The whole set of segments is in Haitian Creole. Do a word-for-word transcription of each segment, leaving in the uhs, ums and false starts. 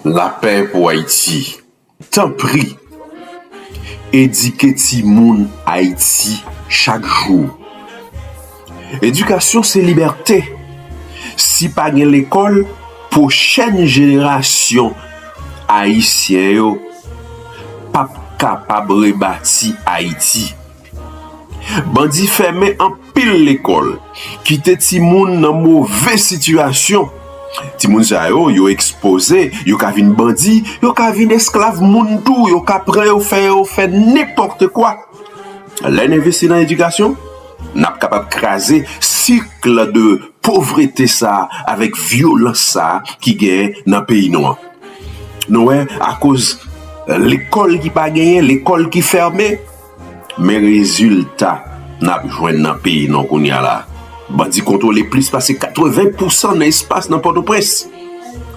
Lapè pou Ayiti. Tanpri, edike timoun Ayiti chak jou. Edikasyon se libète. Si pa gen lekòl, pwochèn jenerasyon ayisyen yo p ap kapab rebati Ayiti. Bandi fèmen anpil lekòl, kite timoun nan move sitiyasyon. Timoun sa yo, yo ekspoze, yo ka vin bandi, yo ka vin esklav moun tou, yo ka pran yo, fè yo fè nenpòt kwa. Lè n envesti nan edikasyon, n ap kapab kraze sik de povrete sa a avèk vyolans sa a ki genyen nan peyi nou an. Nou wè, akoz lekòl ki pa genyen, lekòl ki fèmen, men rezilta n ap jwenn nan peyi nou kounye a la. Bandi kontwole plis pase katreven pousan nan espas nan Pòtoprens.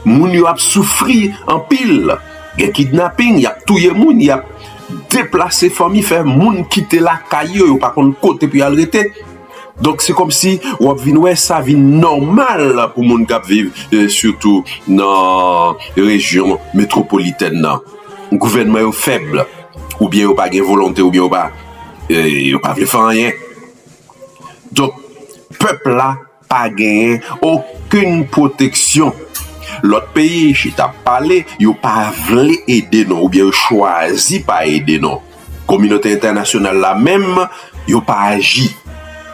Moun yo ap soufri anpil. Gen kidnaping, y ap touye moun, y ap deplase fanmi, fè moun kite lakay yo, yo pa konn kote pou y al rete. Donk, se kòmsi w ap vin wè sa vin nòmal pou moun k ap viv, eh, sitou nan rejyon metwopolitèn nan. Gouvènman yo fèb, oubyen yo pa gen volonte, oubyen yo pa, eh, yo pa vle fè anyen. Donk, pèp la pa genyen okenn pwoteksyon. Lòt peyi chita ap pale, yo pa vle ede nou, oubyen yo chwazi pa ede nou. Kominote entènasyonal la menm, yo pa aji.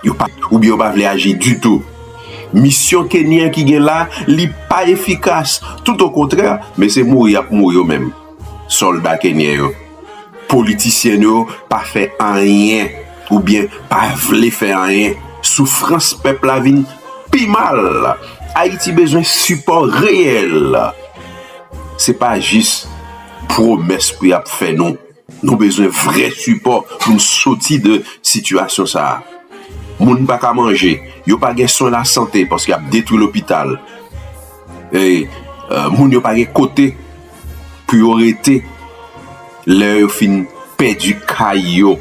Yo pa, oubyen yo pa vle aji ditou. Misyon kenyan ki gen la, li pa efikas. Toutokontrè, men se mouri y ap mouri yo menm. Sòlda kenyen yo, politisyen yo pa fè anyen oubyen pa vle fè anyen. Soufrans pèp la vin pi mal. Ayiti bezwen sipò reyèl. Se pa jis pwomès pou y ap fè nou. Nou bezwen vrè sipò pou n soti de sitiyasyon sa a. Moun pa ka manje, yo pa gen swen lasante paske y ap detwi lopital. E, eh, moun yo pa gen kote pou yo rete lè yo fin pèdi kay yo.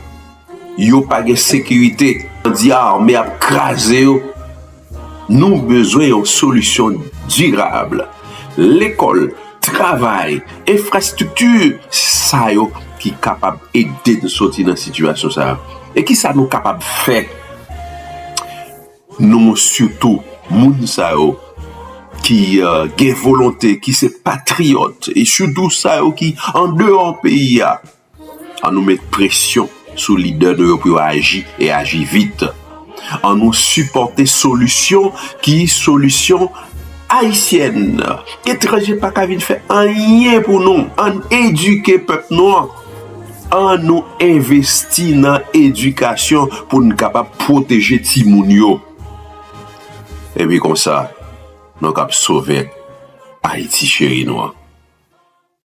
Yo pa gen sekirite. Bandi ame ap kraze yo. Nou bezwen yon solisyon dirab. Lekòl, travay, enfrastrikti, sa yo ki kapab ede n soti nan sitiyasyon sa a. E kisa nou kapab fè? Nou, sitou moun sa yo ki, eh, gen volonte, ki se patriyòt, e sitou sa yo ki andeyò peyi a, ann nou met presyon sou lidè nou yo pou yo aji e aji vit. Ann nou sipòte solisyon ki solisyon ayisyèn. Etranje pa ka vin fè anyen pou nou. Ann edike pèp nou an. Ann nou envesti nan edikasyon pou n kapab pwoteje timoun yo. Epi konsa, nou kab sove Ayiti cheri nou an.